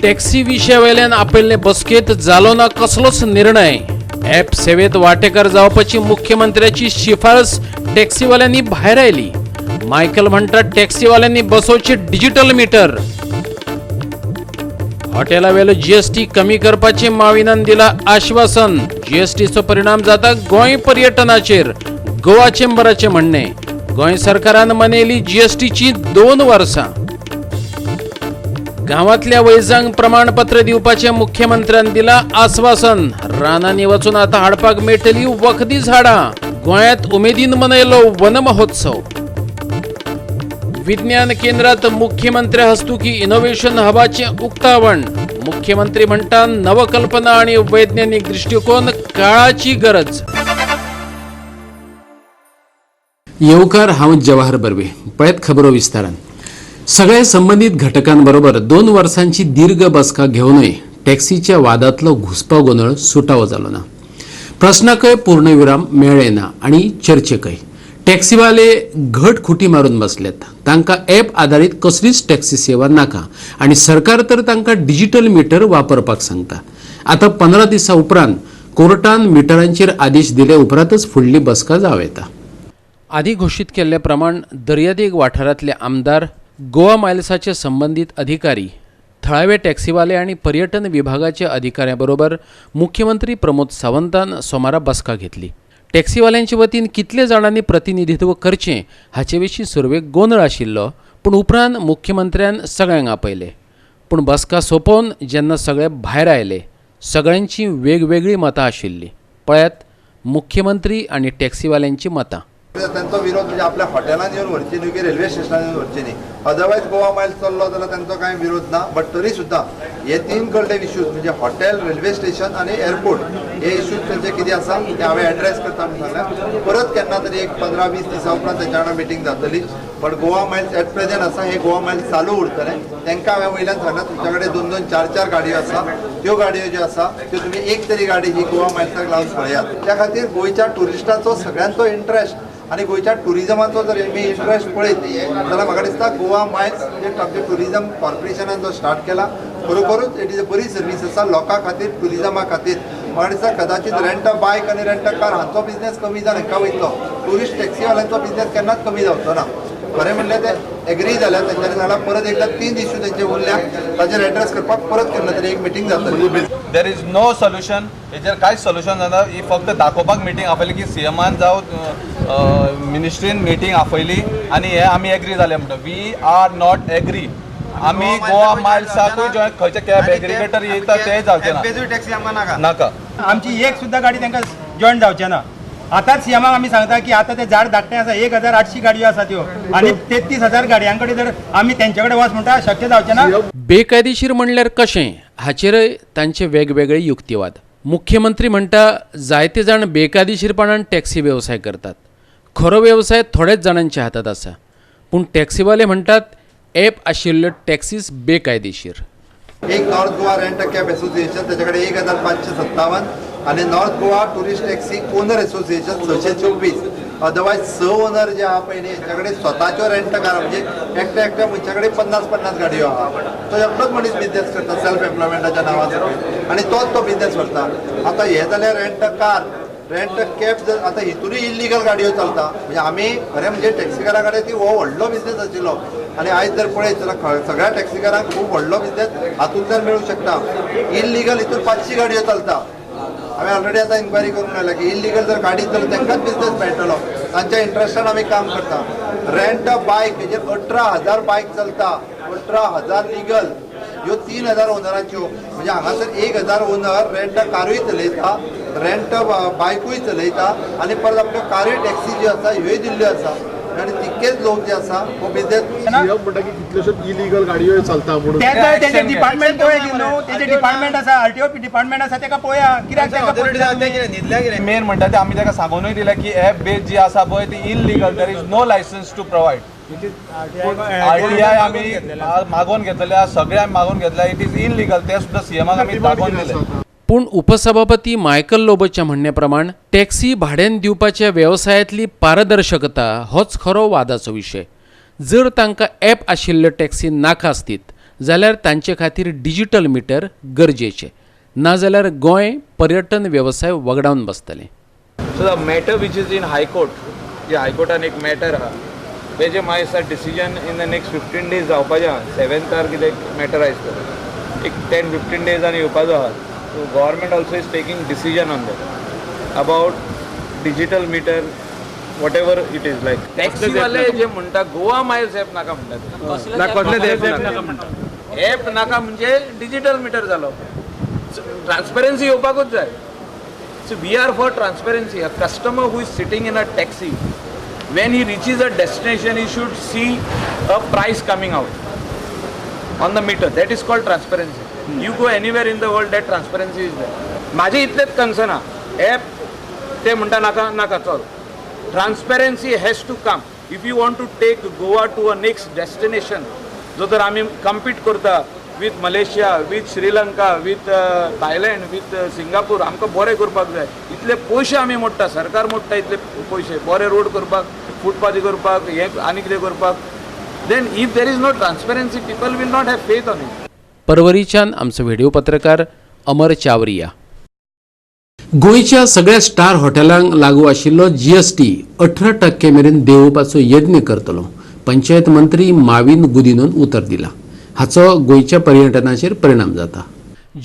Taxi विशयावेल्यान आपयल्ले बसकेंत जालो ना कसलोच निर्णय. ॲप सेवेत वांटेकार जावपाची मुख्यमंत्र्याची शिफारस टॅक्सीवाल्यांनी भायर आयली. मायकल म्हणटा, टॅक्सीवाल्यांनी बसोवचे डिजिटल मीटर. हॉटेलावेलो जीएसटी कमी करपाचे माविनान दिला आश्वासन. जीएसटीचो परिणाम जाता गोंय पर्यटनाचेर, गोवा चेंबराचे म्हणणे. गोंय सरकारान मनयली जीएसटीची 2 वर्सां. गांवांतल्या वैजांक प्रमाणपत्र दिवपाचें मुख्यमंत्र्यान दिला आस्वासन. रानांनी वचून आता हाडपाक मेळटली वखदी झाडां. गोंयांत उमेदीन मनयलो वन महोत्सव. विज्ञान केंद्रात मुख्यमंत्र्या हस्तुकी इनोव्हेशन हबाचे उक्तावण. मुख्यमंत्री म्हणटा, नवकल्पना आणि वैज्ञानिक दृष्टिकोन काळाची गरज. येवकार, हांव जवाहर बर्वे. पळयत खबरो विस्तारान. सगळ्या संबंदीत घटकांबरोबर 2 वर्सांची दीर्घ बसका घेवनय टॅक्सीच्या वादांतलो घुसपा गोंदळ सुटावो जालो ना. प्रस्नाकय पूर्णविराम मेळ्ळे ना आणि चर्चेकय. टॅक्सीवाले घट खुटी मारून बसल्यात. तांकां ॲप आदारीत कसलीच टॅक्सी सेवा नाका आणि सरकार तर तांकां डिजिटल मिटर वापरपाक सांगता. आतां 15 दिसां उपरांत कोर्टान मिटरांचेर आदेश दिले उपरांतच फुडली बसका जावं येता. आधी घोशीत केल्ले प्रमाण दर्यादेग वाठारांतले आमदार, गोवा मायल्साचे संबंदीत अधिकारी, थळावे टॅक्सीवाले आणि पर्यटन विभागाच्या अधिकाऱ्यां बरोबर मुख्यमंत्री प्रमोद सावंतान सोमारा बसका घेतली. टॅक्सीवाल्यांचे वतीन कितले जाणांनी प्रतिनिधित्व करचें हाचे विशीं सुरवेक गोंदळ आशिल्लो, पूण उपरांत मुख्यमंत्र्यान सगळ्यांक आपयले. पूण बसका सोंपोवन जेन्ना सगळे भायर आयले, सगळ्यांची वेगवेगळीं मतां आशिल्लीं. पळयात मुख्यमंत्री आनी टॅक्सीवाल्यांची मतां. तांचो विरोध म्हणजे आपल्या हॉटेलान येवन व्हरची न्हय की रेल्वे स्टेशनान येवन व्हरची न्ही. अदरवायज गोवा मायल्स चल्लो जाल्यार तांचो कांय विरोध ना. बट तरी सुद्दां हे तीन कडले इश्यूज, म्हणजे हॉटेल, रेल्वे स्टेशन आनी एअरपोर्ट, हे इश्यूज तांचे कितें आसा ते हांवें एड्रेस करता म्हणून सांगल्या. परत केन्ना तरी एक 15-20 दिसां उपरांत तेंच्या वांगडा मिटींग जातली. But Goa miles at present आसा, हे गोवा मायल्स चालू उरतले. तांकां हांवें वयल्यान सांगलां, तुमच्या कडेन दोन दोन चार चार गाडयो आसा, त्यो गाडयो ज्यो आसा त्यो तुमी एक तरी गाडी ही गोवा मायल्साक लावन पळयात. त्या खातीर गोंयच्या ट्युरिस्टाचो सगळ्यांचो इंट्रस्ट आनी गोंयच्या ट्युरिजमाचो जर आमी इंट्रस्ट पळयत जाल्यार म्हाका दिसता गोवा मायल्स जे आमच्या ट्युरिजम कॉर्पोरेशनान जो स्टार्ट केला, खरोखरूच it is a बरी सर्वीस आसा लोकां खातीर, ट्युरिजमा खातीर. म्हाका दिसता कदाचित रेंट अ बायक आनी रेंट अ कार हांचो बिजनेस कमी जावन हांकां वयतलो, ट्युरिस्ट टॅक्सीवाल्यांचो बिजनेस केन्नाच कमी जावचो ना. खरें म्हणल्यार ते एग्री जाल्या. तेंच्यांनी सांगलां, परत एकदां तीन इश्यू तेंचे उरल्या, ताचेर एड्रेस करपाक परत केन्ना तरी एक मिटींग जातली. There is no solution. हेजेर कांयच सोल्युशन जायना. ही फक्त दाखोवपाक मिटींग आपयली की सीएमान जावं मिनिस्ट्रीन मिटींग आपयली आनी हे आमी एग्री जाले म्हणटा. We are not agree. आमी गोवा मायल्साकूय जॉयन, खंयचे कॅब एग्रिगेटर येता ते जावचे ना. टॅक्सी आमकां नाका. नाका. आमची एक सुद्दां गाडी तांकां जॉयन जावचे ना. आतांच सीएमाक आमी सांगता की आतां ते झाड धाकटें आसा, 1800 गाडयो आसा त्यो आनी 33,000 गाडयां कडेन जर आमी तेंचे कडेन वच म्हणटा, शक्य जावचें ना. बेकायदेशीर म्हणल्यार कशें हाचेरय तांचे वेगवेगळे युक्तिवाद. मुख्यमंत्री म्हणटा, जायते जाण बेकायदेशीरपणान टॅक्सी वेवसाय करतात, खरो वेवसाय थोड्याच जाणांच्या हातात आसा. पूण टॅक्सीवाले म्हणटात, ॲप आशिल्ल्यो टॅक्सीस बेकायदेशीर. एक north Goa rent cab association, त्याच्याकडे 1557 आणि north Goa tourist taxi owner association 624. Otherwise स ओनर जे आहा पळय न्ही, हेंच्या स्वताच्यो रेंट कार, म्हणजे एकट्या एकट्या मनशा कडेन 50-50 गाडयो आहा. तो एकटोच मनीस बिजनेस करता सेल्फ एम्प्लॉयमेंटाच्या नांवा सकयल आनी तोच तो बिजनेस व्हरता. आतां हे जाल्यार रेंट कार, रेंट कॅब जर आतां हितूनय इल्लिगल गाडयो चलता. म्हणजे आमी खरें म्हणजे टॅक्सीकारा कडेन ती हो व्हडलो बिजनेस आशिल्लो आनी आयज जर पळयत जाल्यार सगळ्या टॅक्सीकारांक खूब व्हडलो बिजनेस हातूंतल्यान मेळूंक शकता. इल्लिगल हितून 500 गाडयो चलता. हांवें ऑलरेडी आतां इन्क्वायरी करून आयला की इल्लिगल जर गाडी चलता, तांकांच बिजनेस मेळटलो. तांच्या इंट्रस्टान आमी काम करता. रेंट अ बायक हेजेर 18,000 बायक चलता, 18,000 लिगल. ह्यो 3000 ओनराच्यो, म्हणजे हांगासर 1000 ओनर रेंट अ कारूय चलयता, रेंट बायकूय चलयता आनी परत आपल्यो कारूय टॅक्सी ज्यो आसा ह्योय दिल्ल्यो आसा आनी तितकेच लोक जे आसा हो बिजनेस सीएम म्हणटा की कितल्योश्योच इलिगल गाडयो चलता म्हणून. तें तेजें डिपार्टमेंट पळय की न्हू, तेजें डिपार्टमेंट आसा, आरटीओ डिपार्टमेंट आसा, तेका पळया कित्याक तांकां पळयता. मेन म्हणटा ते आमी ताका सांगूनय दिलें की एप बेज जी आसा पळय ती illegal. There is no licence to provide. RTI आमी मागोवन घेतलेले आसा, सगळे आमी मागोवन घेतले. It is illegal, ते सुद्दां सीएमाक आमी दाखोवन दिले. पूण उपसभापती मायकल लोबोच्या म्हणण्या प्रमाण टॅक्सी भाड्यान दिवपाच्या वेवसायांतली पारदर्शकता होच खरो वादाचो विशय. जर तांकां ॲप आशिल्ल्यो टॅक्सी नाका आसतीत. जाल्यार तांचे खातीर डिजिटल मिटर गरजेचें, नाजाल्यार गोंय पर्यटन वेवसाय वगडावन बसतलें. So the matter which is in High Court, जे हायकोर्टान एक मॅटर आहा तेजे म्हाका दिसता decision in the next 15 days जावपाचें आहा. सेवन्थार कितें मॅटर आसतलें, एक 10-15 डेजान येवपाचो आहा. So government also is taking decision on that about digital meter, whatever it is. Like टॅक्सीवाले जे म्हणटा, गोवा मायल्स ॲप नाका म्हणटात. ॲप नाका म्हणजे डिजिटल मिटर जालो. ट्रान्सपरन्सी येवपाकूच जाय. So we are for transparency. A customer who is sitting in a taxi, when he reaches a destination, he should see a price coming out on the meter. That is called transparency. You go anywhere in the world, that transparency is there. माझे इतलेच concern आहा. App ते म्हणटा नाका नाका, चल, transparency has to come if you want to take Goa to a next destination. जो तर आमी कम्पीट करता with Malaysia, with Sri Lanka, with Thailand, with Singapore, आमकां बरें करपाक जाय. इतले पयशे आमी मोडटा, सरकार मोडटा इतले पयशे बरे रोड करपाक, फुटपाथी करपाक, हें आनी कितें करपाक. Then if there is no transparency, people will not have faith on it. परवरीच्यान आमचो व्हिडिओ पत्रकार अमर चावरिया. गोंयच्या सगळ्या स्टार हॉटेलांक लागू आशिल्लो जीएसटी 18% मेरेन देंवोवपाचो यत्न करतलो, पंचायत मंत्री माविन गुदिनोन उतर दिला. हाचो गोंयच्या पर्यटनाचेर परिणाम जाता.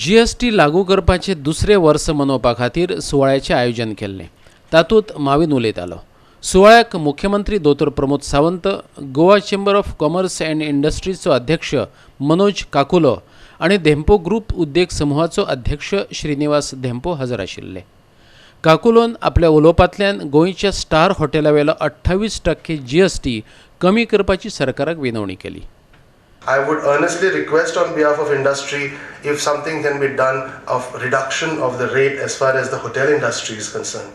जीएसटी लागू करपाचें दुसरें वर्स मनोवपा खातीर सुवाळ्याचें आयोजन केल्लें. तातूंत माविन उलयतालो. सुवाळ्याक मुख्यमंत्री दोतोर Pramod Sawant, Goa chamber of commerce and इंडस्ट्रीजचो अध्यक्ष मनोज काकुलो आनी धेंपो ग्रुप उद्देग समुहाचो अध्यक्ष श्रीनिवास धेंपो हजर आशिल्ले. काकुलोन आपल्या उलोवपांतल्यान गोंयच्या स्टार हॉटेलावेलो 28% जीएसटी कमी करपाची सरकाराक विनवणी केली. I would earnestly request on behalf of industry if something can be done of reduction of the rate as far as the hotel industry is concerned.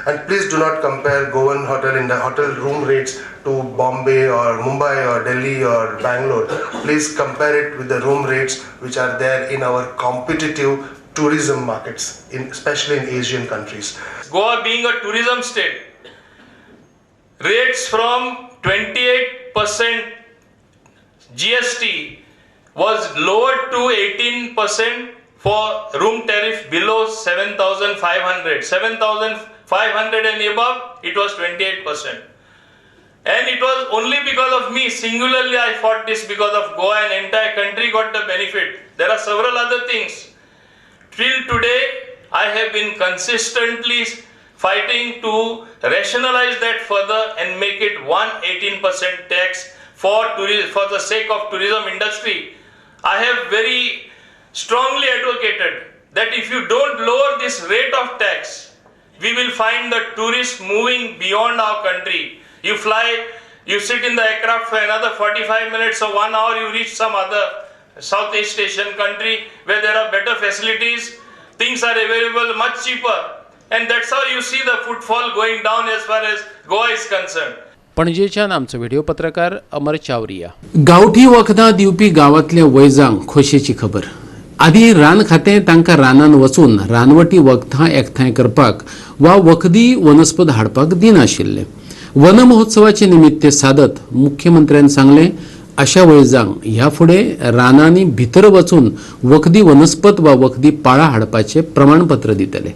And please do not compare Goan hotel in the hotel room rates to Bombay or Mumbai or Delhi or Bangalore. Please compare it with the room rates which are there in our competitive tourism markets, especially in Asian countries. Goa being a tourism state, rates from 28% GST was lowered to 18% for room tariff below 7,500. 7,500 and above, it was 28%. And it was only because of me, singularly I fought this because of Goa and entire country got the benefit. There are several other things. Till today, I have been consistently fighting to rationalize that further and make it 118% tax for the sake of tourism industry. I have very strongly advocated that if you don't lower this rate of tax, we will find the tourists moving beyond our country. You fly, you sit in the aircraft for another 45 minutes or one hour, you reach some other Southeast Asian country where there are better facilities, things are available much cheaper. And that's how you see the footfall going down as far as Goa is concerned. पणजेच्यान आमचो video पत्रकार अमर चावरिया. गांवठी वखदां दिवपी गांवांतल्या वैजांक खोशेची खबर. आदीं रान खातें तांकां रानान वचून रानवटी वखदां एकठांय करपाक वा वखदी वनस्पत हाडपाक दिनाशिल्लें. वन महोत्सवाचे निमित्य सादत मुख्यमंत्र्यान सांगलें, अशा वैजांक ह्या फुडें रानांनी भितर वचून वखदी वनस्पत वा वखदी पाळां हाडपाचें प्रमाणपत्र दितले.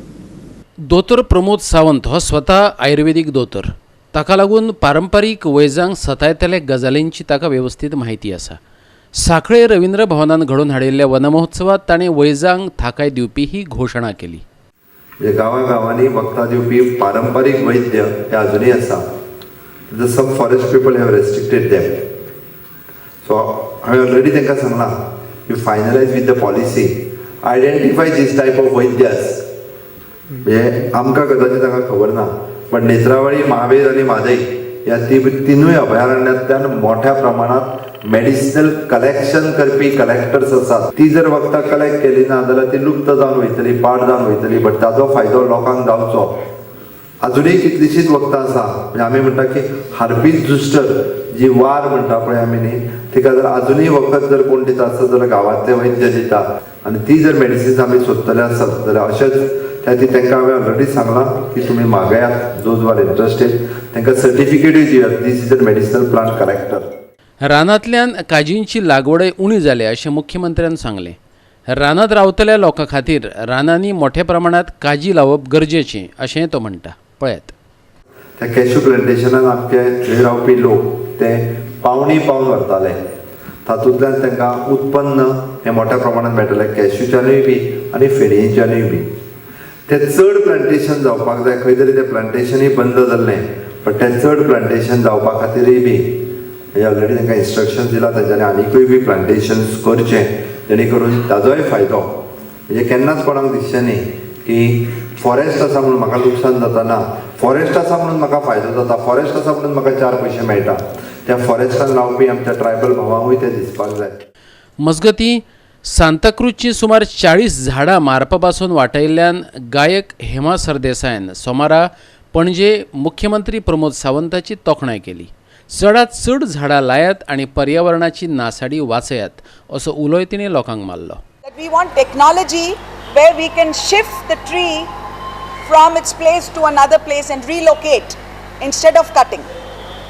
दोतोर प्रमोद सावंत हो स्वता आयुर्वेदीक दोतोर. ताका लागून पारंपारीक वैजांक सतायतल्या गजालींची ताका वेवस्थीत म्हायती आसा. साखळे रवींद्र भवनान घडोवन हाडिल्ल्या वनमहोत्सवात ताणें वैजांक थाकाय दिवपी ही घोशणा केली. म्हणजे गांवागांवांनी वखदां दिवपी पारंपारीक वैद्य हे अजुनूय आसा. Some forest people have restricted them, so हांवें ऑलरेडी तांकां सांगलां, you finalize with the policy, identify this type of वैद्यास. म्हणजे आमकां कदाचित तांकां खबर ना, पण नेत्रावळी, महावीर आनी म्हादई ह्या ती तिनूय अभयारण्यांतल्यान मोठ्या प्रमाणात मेडिसिनल कलेक्शन करपी कलेक्टर्स आसात. ती जर वखदां कलेक्ट केली ना जाल्यार ती लुप्त जावन वयतली, पाड जावन वयतली. बट ताजो फायदो लोकांक जावचो. अजुनूय कितलीशीच वखदां आसा. म्हणजे आमी म्हणटा की हार्पीस जुस्टर जी वार म्हणटा पळय आमी न्ही, तिका जर अजुनूय वखद जर कोण दिता आसत जाल्यार गांवांतले वैद्य दिता आनी ती जर मेडिसिन्स आमी सोदतले आसत जाल्यार अशेंच त्या खातीर तांकां हांवें ऑलरेडी सांगलां की तुमी मागयात, those are interested, तांकां सर्टिफिकेटूय दियात, this is a medicinal plant collector. रानांतल्यान काजींची लागवडय उणी जाल्या अशें मुख्यमंत्र्यान सांगलें. रानांत रावतल्या लोकां खातीर रानांनी मोठ्या प्रमाणांत काजी लावप गरजेचें अशें तो म्हणटा. पळयात. त्या कॅश्यू प्लांटेशनान आमचे थंय रावपी लोक ते पावणी पावन व्हरताले, तातूंतल्यान तांकां उत्पन्न हें मोठ्या प्रमाणात मेळटालें, कॅश्यूच्यानूय बी आनी फेणयेच्यानूय बी. ते चड प्लांटेशन जावपाक जाय, खंय तरी तें प्लांटेशनूय बंद जाल्लें, बट तें चड प्लांटेशन जावपा खातीरय बी म्हणजे ऑलरेडी तांकां इन्स्ट्रक्शन दिलां तांच्यांनी आनिकूय बी प्लांटेशन्स करचें, जेणे करून ताजोय फायदो म्हणजे केन्नाच कोणाक दिसचें न्ही की फॉरेस्ट आसा म्हणून म्हाका लुकसाण जाता, ना फॉरेस्ट आसा म्हणून म्हाका फायदो जाता, फॉरेस्ट आसा म्हणून म्हाका 4 पयशे मेळटा. त्या फॉरेस्टान रावपी आमच्या ट्रायबल भावांकूय तें दिसपाक जाय. मजगतीं सांताक्रूजची सुमार 40 झाडां मारपा पासून वाटयल्ल्यान गायक हेमा सरदेसायान सोमारा पणजे मुख्यमंत्री प्रमोद सावंताची तोखणाय केली. चडात चड झाडां लायात आनी पर्यावरणाची नासाडी वाचयात असो उलोय तिणें लोकांक मारलो. We want technology where we can shift the tree from its place to another place and relocate instead of cutting.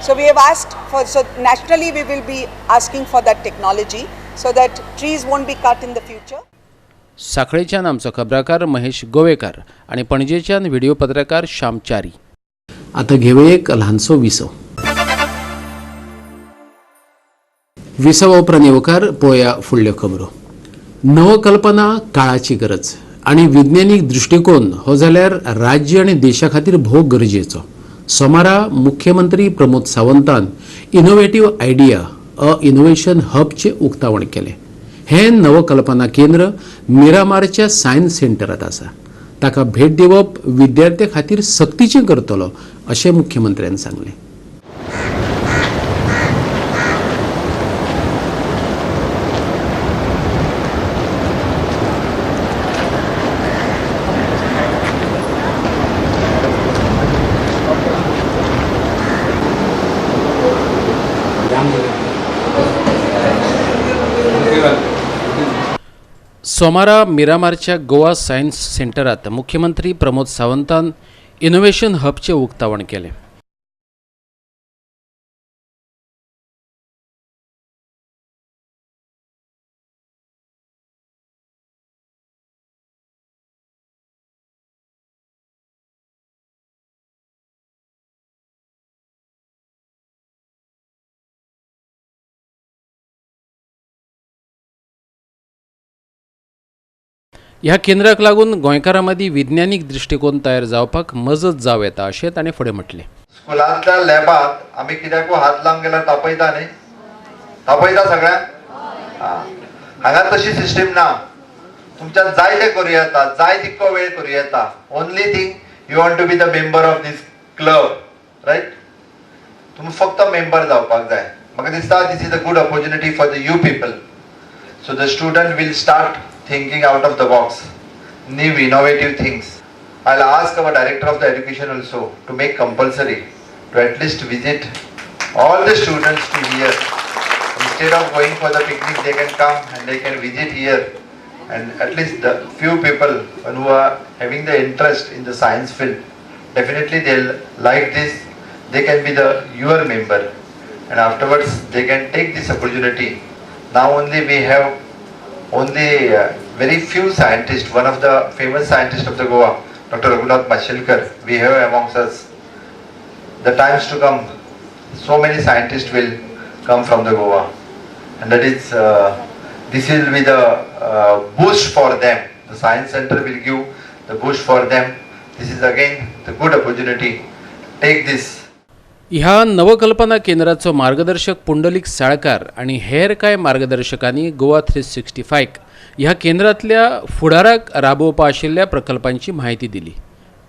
So we have asked for, so nationally we will be asking for that technology so that trees won't be cut in the future. साखळेच्यान आमचो खबराकार महेश गोवेकार आणि पणजेच्यान video पत्रकार श्याम च्यारी. आता घेवया एक ल्हानसो विसव. विसवा उपरांत येवकार पळोवया फुडल्यो खबरो. नवकल्पना काळाची गरज आनी विज्ञानीक दृश्टिकोन हो जाल्यार राज्य आनी देशा खातीर भोव गरजेचो. सोमारा मुख्यमंत्री प्रमोद सावंतान इनोव्हेटीव आयडिया अ इनोव्हेशन हबचें उक्तावण केलें. हें नवकल्पना केंद्र मिरामारच्या सायन्स सेंटरांत आसा. ताका भेट दिवप विद्यार्थ्यां खातीर सक्तीचें करतलो अशें मुख्यमंत्र्यान सांगलें. सोमारा मिरामारच्या गोवा सायन्स सेंटरात मुख्यमंत्री प्रमोद सावंतान इनोव्हेशन हबचें उक्तावण केलें. ह्या केंद्राक लागून गोंयकारां मदीं विज्ञानीक दृश्टिकोन तयार जावपाक मजत जावं येता अशें ताणें फुडें म्हटलें. स्कुलांतल्या लॅबांत आमी कित्याकूय हात लावन गेल्यार तापयता न्ही, तापयता सगळ्यांक. हांगा तशी सिस्टीम ना, तुमच्यान जाय तें करूं येता, जाय तितको वेळ करूं येता. Only thing you want to be the member of this club, right? तुमी फक्त मेंबर जावपाक जाय. म्हाका दिसता this is a good opportunity for the you people. So the student will start thinking out of the box, new innovative things. I'll ask our director of the education also to make compulsory to at least visit all the students to here. Instead of going for the picnic, they can come and they can visit here, and at least the few people who are having the interest in the science field, definitely they'll like this. They can be the your member, and afterwards they can take this opportunity. Now only we have only very few scientists. One of the famous scientists of the Goa, Dr. Raghunath Mashelkar, we have amongst us. The times to come, so many scientists will come from the Goa, and that is this will be the boost for them. The science center will give the boost for them. This is again the good opportunity. Take this. ह्या नवकल्पना केंद्राचो मार्गदर्शक पुंडलीक साळकार आनी हेर कांय मार्गदर्शकांनी गोवा 365 ह्या केंद्रांतल्या फुडाराक राबोवपा आशिल्ल्या प्रकल्पांची म्हायती दिली.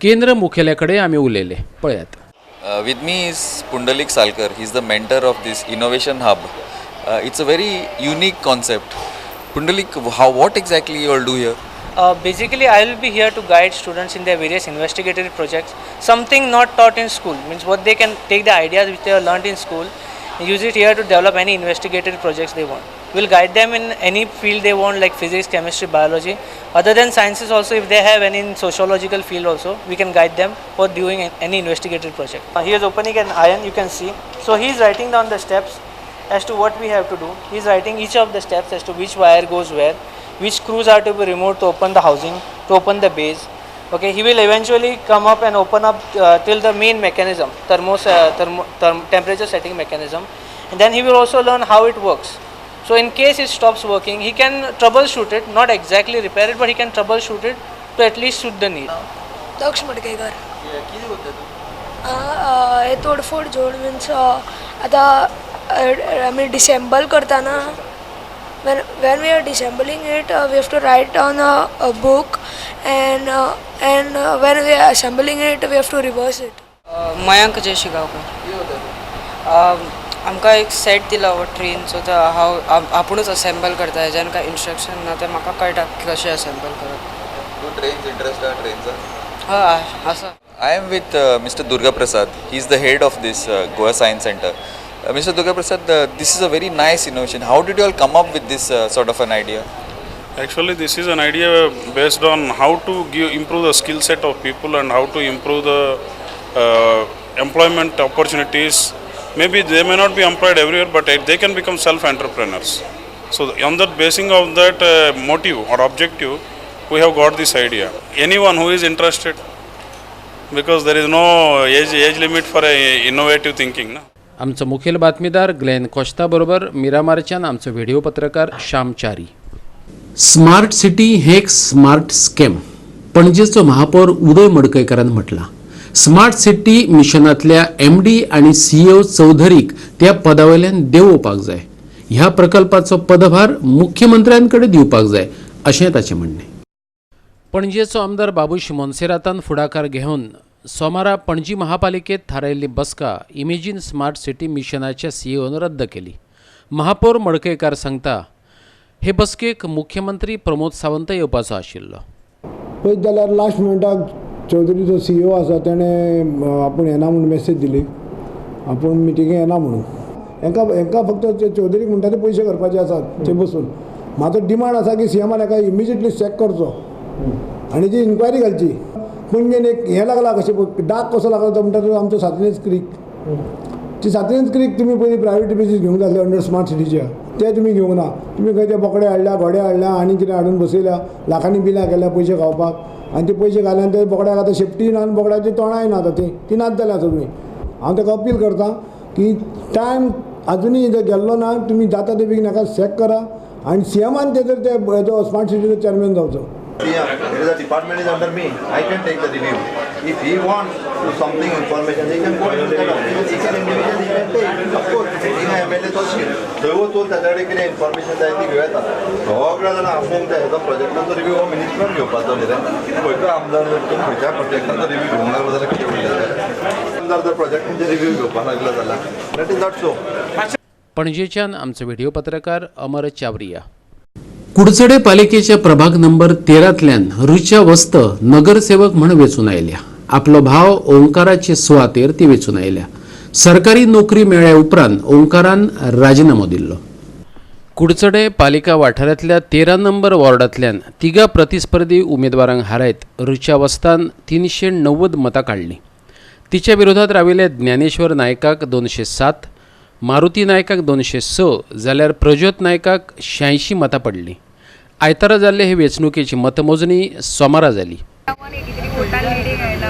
केंद्र मुखेल्या कडेन आमी उलयले, पळयात. With me is Pundalik Salkar. He is the mentor of this innovation hub. It's a very unique concept. Pundalik, what exactly you all do here? Basically, I will be here to guide students in their various investigative projects, something not taught in school, means what they can take the ideas which they have learned in school and use it here to develop any investigative projects they want. We'll guide them in any field they want, like physics, chemistry, biology. Other than sciences also, if they have any in sociological field also, we can guide them for doing any investigative project. He is opening an iron, you can see. So he is writing down the steps. as to what we have to do. He is writing each of the steps as to which wire goes where, which screws are to be removed to open the housing, to open the base. Okay, he will eventually come up and open up till the main mechanism, temperature setting mechanism, and then he will also learn how it works. So in case it stops working, he can troubleshoot it, not exactly repair it, but he can troubleshoot it to at least suit the need. Daksh Madkekar. हे तोडफोड जोड means आता आमी disassemble करताना when we are disassembling it, we have to write on a book, and when we are assembling it, we have to reverse it. Mayank Jayashigaonkar. आमकां एक set दिला हो ट्रेनचो, तो हांव आपुणूच असेंबल करता, हेज्यान कांय इन्स्ट्रक्शन ना, तें म्हाका कळटा कशें असेंबल करप. तूं ट्रेन्स इंट्रस्ट आहा ट्रेनचो? हय आसा. I am with Mr. Durga Prasad. He is the head of this Goa Science Center. Mr. Durga Prasad, this is a very nice innovation. How did you all come up with this sort of an idea? Actually, this is an idea based on how to improve the skill set of people and how to improve the employment opportunities. Maybe they may not be employed everywhere, but they can become self-entrepreneurs. So on that basing of that motive or objective, we have got this idea. Anyone who is interested, because there is no age limit for a innovative thinking. No? आमचो मुखेल बातमीदार Glenn कोश्ता बरोबर मिरामारच्यान आमचो video पत्रकार Shyam Chari. Smart city हे एक smart scam पणजेचो महापौर उदय मडकयकारान म्हटलां. Smart city मिशनांतल्या MD आनी CEO चौधरीक त्या पदावयल्यान देंवोवपाक जाय. ह्या प्रकल्पाचो पदभार मुख्यमंत्र्यांकडेन दिवपाक जाय अशें ताचें म्हणणें. पणजेचो आमदार बाबूश मोन्सेरातान फुडाकार घेवन सोमारा पणजी महापालिकेत थारायिल्ली बसका इमेजीन स्मार्ट सिटी मिशनाच्या सीईओन रद्द केली. महापौर मडकयकार सांगता हे बसकेक मुख्यमंत्री प्रमोद सावंत येवपाचो आशिल्लो. पळयत जाल्यार लास्ट मिनटाक चौधरी जो सीईओ आसा तेणें आपूण येना म्हूण मॅसेज दिली, आपूण मिटिंगेक येना म्हणून. हेंकां फक्त चौधरीक म्हणटा ते पयशे करपाचे आसात ते बसून. म्हाजो डिमांड आसा की सीएमान हेका इमिजिएटली चॅक करचो आनी जी इन्क्वायरी घालची. पणजेन एक हें लागला कशें डाक कसो लागला तो म्हणटा तो आमचो सातिनेज क्रीक. ती सातिनेज क्रीक तुमी पयलीं प्रायवेट बेजीस घेवंक जाय अंडर स्मार्ट सिटीच्या, ते तुमी घेवंक ना. तुमी खंय ते बोकडे हाडल्या, घोडे हाडल्या आनी कितें हाडून बसयल्या, लाखांनी बिलां केल्या पयशे खावपाक, आनी ते पयशे घाले आनी ते बोकड्याक आतां शेपटी ना आनी बोकड्याची तोंडाय ना, आतां ती नाच जाल्या सगळीं. हांव ताका अपील करता की टायम आजुनूय जर गेल्लो ना, तुमी जाता ते बेगीन हाका सॅक करा आनी सीएमान ते जर ते हेजो स्मार्ट सिटीचो चॅरमॅन जावचो. CM, it is a department is under me. I can take the review. If he wants to something information, he can go to the office. He can individually he can take. Of course, being a MLA तशी थंय वचून ताच्या कडेन कितें information जाय ती घेवं येता. सगळ्या जाणां आपोवंक जाय. हेजो प्रोजेक्टाचो रिव्यू हो मिनिस्टरान घेवपाचो न्ही रे. खंयचो आमदार जर खंयच्या प्रोजेक्टाचो रिव्यू घेवंक लागलो जाल्यार कितें उरलें? आमदार जर प्रोजेक्टांचे रिव्यू घेवपाक लागलो जाल्यार that is not so. पणजेच्यान आमचो व्हिडिओ पत्रकार अमर चावरिया. कुडचडे पालिकेच्या प्रभाग नंबर 13तल्यान रुचा वस्त नगरसेवक म्हण वेंचून आयल्या. आपलो भाव ओंकाराचे सुवातेर ती वेंचून आयल्या. सरकारी नोकरी मेळ्ळ्या उपरांत ओंकारान राजिनामो दिल्लो. कुडचडे पालिका वाठारांतल्या 13 नंबर वॉर्डांतल्यान 3 प्रतिस्पर्धी उमेदवारांक हारायत रुचा वस्तान 390 मतां काडलीं. तिच्या विरोधात राविल्ल्या ज्ञानेश्वर नायकाक 207, मारुती नायकाक 206 जाल्यार प्रज्योत नायकाक 86 मतां पडलीं. आयतारा जाल्ले हे वेंचणुकेची मतमोजणी सोमारा जाली. 183 वोटां लिडींग आयला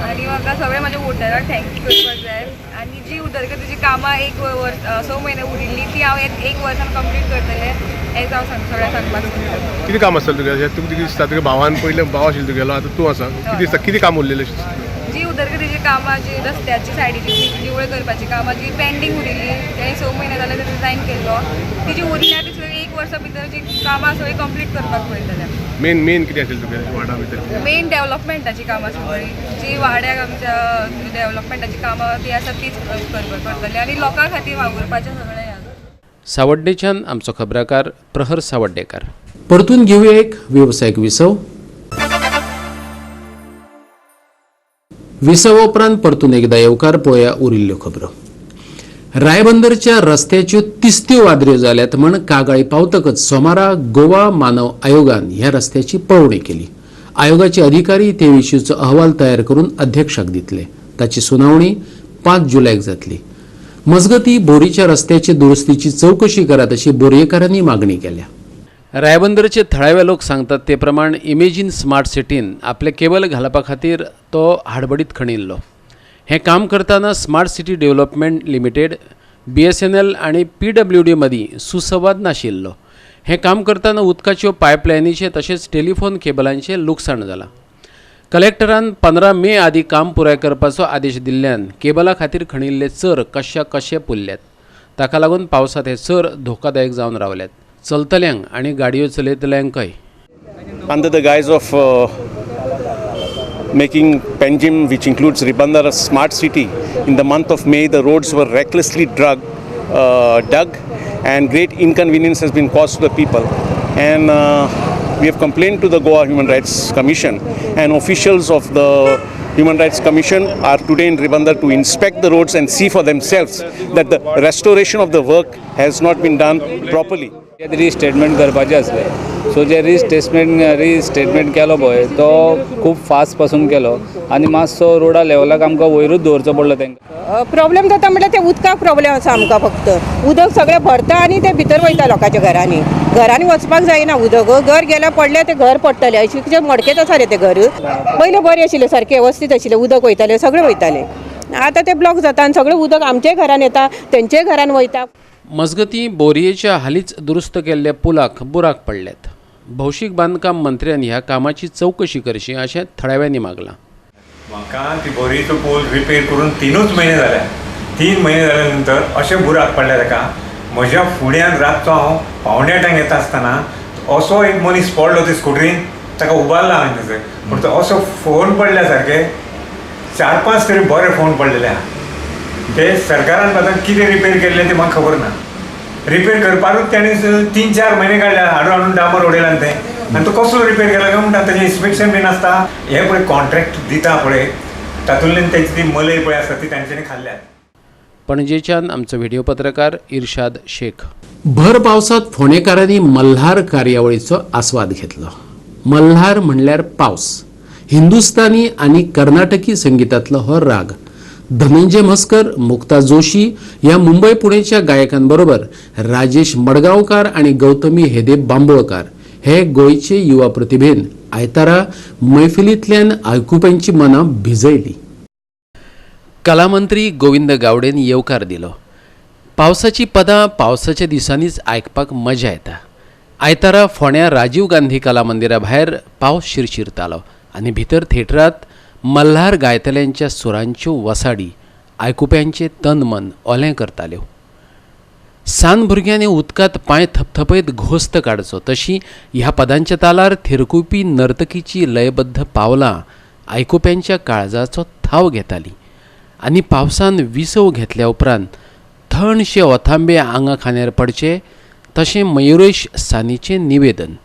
आनी म्हाका सगळे म्हाज्या वोटराक thank you करपाक जाय आनी जी उदरगतीची कामां एक वर्स 6 म्हयने उरिल्ली ती हांव एक वर्सान कंप्लीट करतलें हेंच हांव सगळ्यांक सांगपाक सोदतां. कितें काम आसतलें तुगेलें? तुका कितें दिसता तुगे भावान पयलें भाव आशिल्लो तुगेलो, आतां तूं आसा, कितें दिसता कितें काम उरलेलें? जी उदरगतीची कामां जी रस्त्याची सायडीची निवळ करपाची कामां जी पेंडींग उरिल्ली तें 6 म्हयने जाले ते रिजायन केल्लो, ती जी उरल्या ती सगळी एक वर्सा भितर जी कामां सगळीं कंप्लीट करपाक पळयतले. मेन मेन कितें आशिल्लें तुगेलें वार्डा भितर? मेन डेव्हलपमेंटाची कामां सगळीं जी वाड्याक आमच्या डेव्हलपमेंटाची कामां ती आसा तीच करतले आनी लोकां खातीर वावुरपाचें सगळें. सावड्डेच्यान आमचो खबराकार प्रहर सावड्डेकार. परतून घेवया एक वेवसायीक विसव. विसवा उपरांत परतून एकदा येवकार पळोवया उरिल्ल्यो खबरो. रायबंदरच्या रस्त्याच्यो तिस्त्यो वादऱ्यो जाल्यात म्हण कागाळी पावतकच सोमारा गोवा मानव आयोगान ह्या रस्त्याची पळोवणी केली. आयोगाचे अधिकारी ते विशींचो अहवाल तयार करून अध्यक्षाक दितले. ताची सुनावणी 5 जुलयाक जातली. मजगती बोरीच्या रस्त्याची दुरुस्तीची चौकशी करात अशी बोरयेकारांनी मागणी केल्या. रायबंदरचे थळावे लोक सांगतात ते प्रमाण इमेजीन स्मार्ट सिटीन आपले केबल घालपा खातीर तो हाडबडीत खणिल्लो. हें काम करतना smart city development limited, BSNL आनी PWD मदीं सुसंवाद नाशिल्लो. हें काम करतना उदकाच्यो पायपलायनीचें तशेंच टेलिफोन केबलांचें लुकसाण जालां. कलेक्टरान 15 मे आदी काम पुराय करपाचो आदेश दिल्ल्यान केबला खातीर खणिल्ले चर कश्या कशे पुरल्यात. ताका लागून पावसांत हे चर धोकादायक जावन रावल्यात, चलतल्यांक आनी गाडयो चलयतल्यांकय. Under the guise of making Panjim, which includes Ribandar, a smart city, in the month of May the roads were recklessly dug and great inconvenience has been caused to the people. And we have complained to the Goa Human Rights Commission, and officials of the Human Rights Commission are today in Ribandar to inspect the roads and see for themselves that the restoration of the work has not been done properly. Restatement करपाचें आसलें, so जे restatement केलो पळय तो खूब fast पासून केलो आनी मातसो रोडा लेवलाक आमकां वयरूच दवरचो पडलो तांकां. प्रॉब्लेम जाता म्हटल्यार ते उदकाक प्रॉब्लेम आसा आमकां, फक्त उदक सगळें भरता आनी तें भितर वयता लोकांच्या घरांनी. घरांनी वचपाक जायना उदक, घर गेल्यार पडलें तें घर पडटलें अशें कितें मडकेंत आसा रे तें घर. पयलें बरें आशिल्लें, सारकें वेवस्थीत आशिल्लें, उदक वयतालें, सगळें वयतालें. आतां तें ब्लॉक जाता आनी सगळें उदक आमचेय घरान येता, तेंचेय घरान वयता. मजगती बोरयेच्या हालींच दुरुस्त केल्ल्या पुलाक बुराक पडल्यात. भौशीक बांदकाम मंत्र्यान ह्या कामाची चवकशी करची अशें थळाव्यांनी मागलां. म्हाका ती बोरयेचो पूल रिपेर करून 3 म्हयने जाले. 3 म्हयने जाल्या नंतर अशें बुराक पडले ताका. म्हज्या फुड्यान रातचो हांव 7:45 येता आसतना असो एक मनीस पडलो ते स्कुटरीन, ताका उबारला हांवें थंयसर, पूण तो असो फोन पडल्या सारके 4-5 तरी बरे फोन पडलेले आहा. ते सरकारान आतां कितें रिपेर केल्लें तें म्हाका खबर ना. रिपेर करपाकूच ताणें 3-4 म्हयने काडले, हाडून हाडून डांबर उडयला तें, आनी तो कसलो रिपेर केला काय म्हणटा, ताजें इन्स्पेक्शन बीन आसता. हे पळय कॉन्ट्रॅक्ट दिता पळय तातूंतल्यान तेजी ती मलय पळय आसता ती तांच्यांनी खाल्ल्या. पणजेच्यान आमचो व्हिडिओ पत्रकार इर्शाद शेख. भर पावसांत फोंडेकारांनी मल्हार कार्यावळीचो आस्वाद घेतलो. मल्हार म्हणल्यार पावस. हिंदुस्तानी आनी कर्नाटकी संगीतांतलो हो राग. धनंजय म्हस्कर, मुक्ता जोशी ह्या मुंबय पुणेच्या गायकांबरोबर राजेश मडगांवकार आनी गौतमी हेदे बांबोळकार हे गोंयचे युवा प्रतिभेन आयतारा मैफिलींतल्यान आयकुप्यांची मनां भिजयली. कलामंत्री गोविंद गावडेन येवकार दिलो. पावसाची पदां पावसाच्या दिसांनीच आयकपाक मजा येता. आयतारा फोंड्या राजीव गांधी कला मंदिरा भायर पावस शिरशिरतालो आनी भितर थेटरांत मल्हार गायतल्यांच्या सुरांच्यो वसाडी आयकुप्यांचें तन मन ओलें करताल्यो. सान भुरग्यांनी उदकांत पांय थपथपयत घोस्त काडचो तशी ह्या पदांच्या तालार थिरकुपी नर्तकीची लयबद्ध पावलां आयकुप्यांच्या काळजाचो थाव घेताली आनी पावसान विसव घेतल्या उपरांत थंडशे ओथांबे आंगा खांद्यार पडचे तशें मयुरेश सानीचें निवेदन.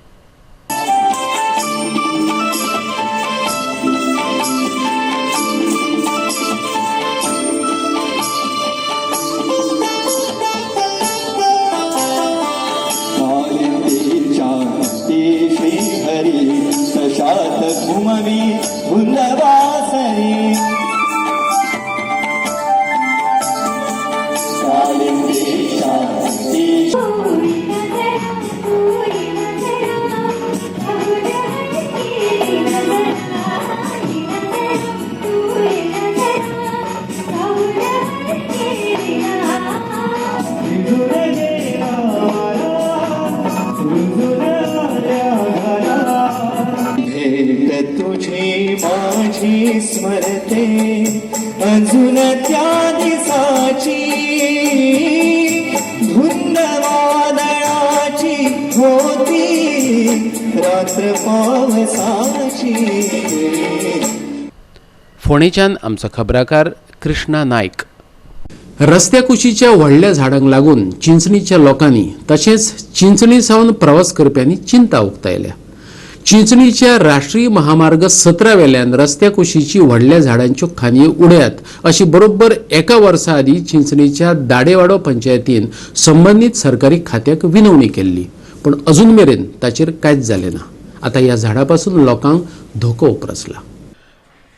स्मरते अजून त्या दिसाची धुंद वादळाची होती रात्र पावसाची. फोंडेच्यान आमचो खबराकार कृष्णा नायक. रस्त्या कुशीच्या व्हडल्या झाडांक लागून चिंचणीच्या लोकांनी तशेंच चिंचणी सावन प्रवास करप्यांनी चिंता उक्तायल्या. चिंचणीच्या राष्ट्रीय महामार्ग 17 वेल्यान रस्त्या कुशीची व्हडल्या झाडांच्यो खांदयो उडयात अशी बरोबर एका वर्सा आदीं चिंचणीच्या दाडेवाडो पंचायतीन संबंदीत सरकारी खात्याक विनवणी केल्ली, पूण अजून मेरेन ताचेर कांयच जालें ना. आतां ह्या झाडा पासून लोकांक धोको उप्रासला.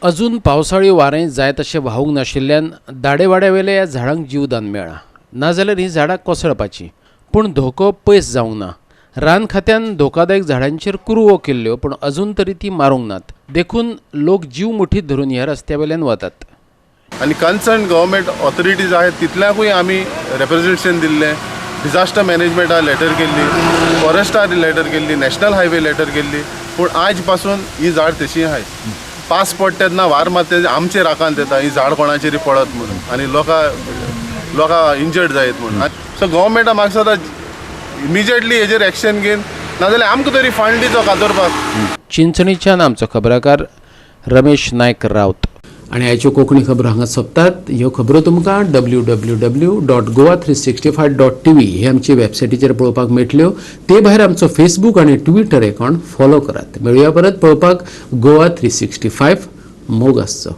अजून पावसाळी वारें जाय तशें व्हांवूंक नाशिल्ल्यान दाडेवाड्यावेल्या ह्या झाडांक जीवदान मेळ्ळां, नाजाल्यार हीं झाडां कोसळपाचीं. पूण धोको पयस जावंक ना. रान खात्यान धोकादायक झाडांचेर कुरवो केल्ल्यो, पूण अजून तरी ती मारूंक नात. देखून लोक जीव मुठीत धरून ह्या रस्त्यावेल्यान वतात. आनी कन्सर्न गव्हर्मेंट ऑथॉरिटीज आहात तितल्याकूय आमी रेप्रेजेंटेशन दिल्लें, डिझास्टर मॅनेजमेंटा लेटर केल्ली, फॉरेस्टार लेटर केल्ली, नॅशनल हायवे लेटर केल्ली, पूण आज पासून ही झाड तशी आहाय. पास पडटा तेन्ना वार मारता तेन्ना आमचे राकांत येता ही झाड कोणाचेर पडत म्हणून आनी लोकां इंजर्ड जायत म्हणून. सो गव्हर्मेंटा म्हाका दिसता इमिजिएटली हेजेर एक्शन घेवन नाजाल्यार आमकां तरी फंड दिवचो कातरपाक. चिंचणीच्यान आमचो खबराकार रमेश नायक रावत. आनी आयच्यो कोंकणी खबरो हांगा सोंपतात. ह्यो खबरो तुमकां www.goa365.tv हे आमचे वेबसायटीचेर पळोवपाक मेळटल्यो. ते भायर आमचो फेसबूक आनी ट्विटर अकावंट फॉलो करात. मेळुया परत पळोवपाक गोवा 365. मोग आसचो.